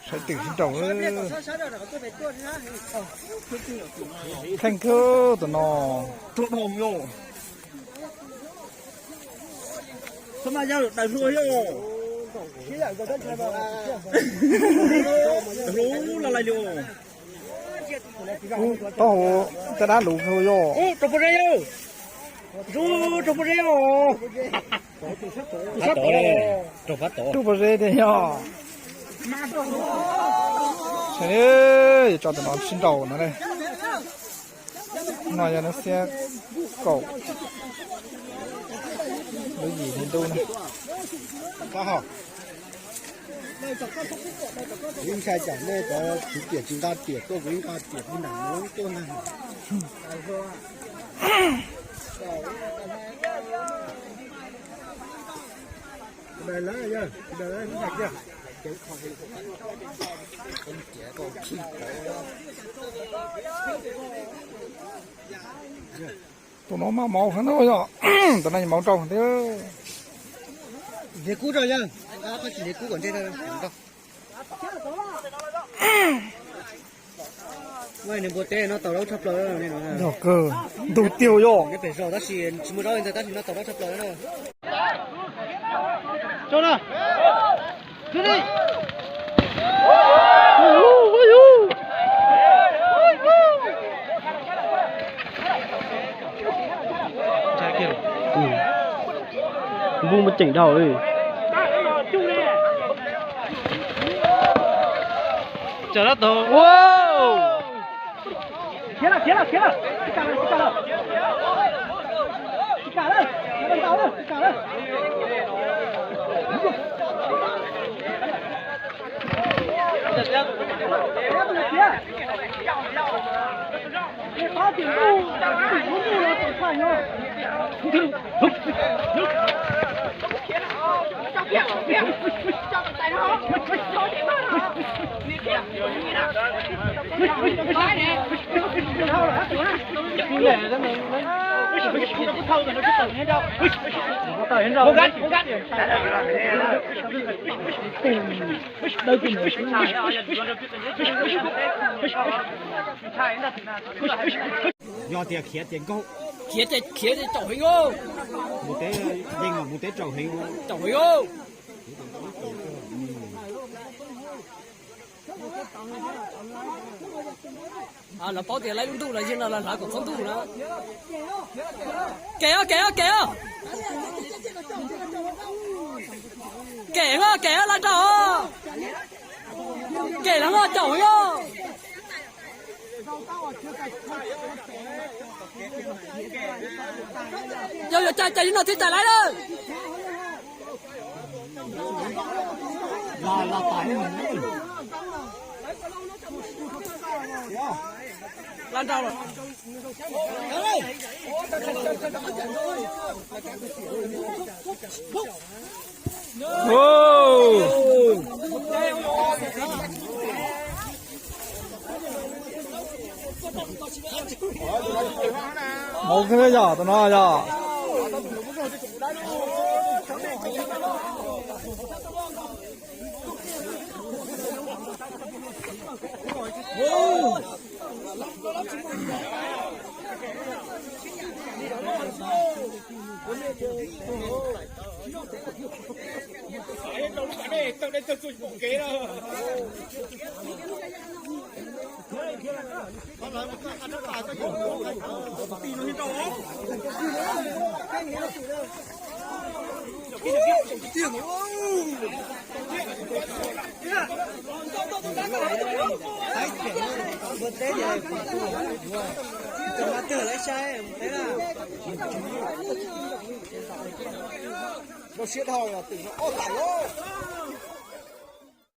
Sawv twm sib nraus. Kheej kawg tus no. Taub hau caj dab luv kawg yog. Rub pob zeb tiag yog. Yuav tso tus no sib nraus no. No yog nab xiab kaum, lub yim hli ntuj na. Ib ntshai tsam nej cov kwv tiam tsis nqa riam tuaj, kuv ib nqa riam puag nram no tuaj ntag. Tus no maj mauv heev na yog, tus no mauv nrau thiab. Nrhiav kub rau yawg, koj tsis nrhiav kub kom ntsej rau. Nws npua teb no tau dab tshaj plaws. Yog kawg, ntug tiag yog. Pem zos tab sis tsis muaj zaub li ntawd tab sis no tau dab tshaj plaws. Npun muaj ceem dhau. Yog tias khiav ces nkaug. Khiav ces khiav ces caum heev os. Mus teb, yeej mas mus teb caum heev. Caum heev os. Lawv paub tias lawv lub ntuj los yog no los hlawv kom txhob ntuj na. Kem os, kem os, kem os. Kem os, kem os, laj nrog os. Kem los caum heev os. Yog yuav cais ces li no thiaj cais lawv lawm. Laj nrau lawm. Mauv kawg yog tus no yog. Rau siab dhau, twm no ob tais os.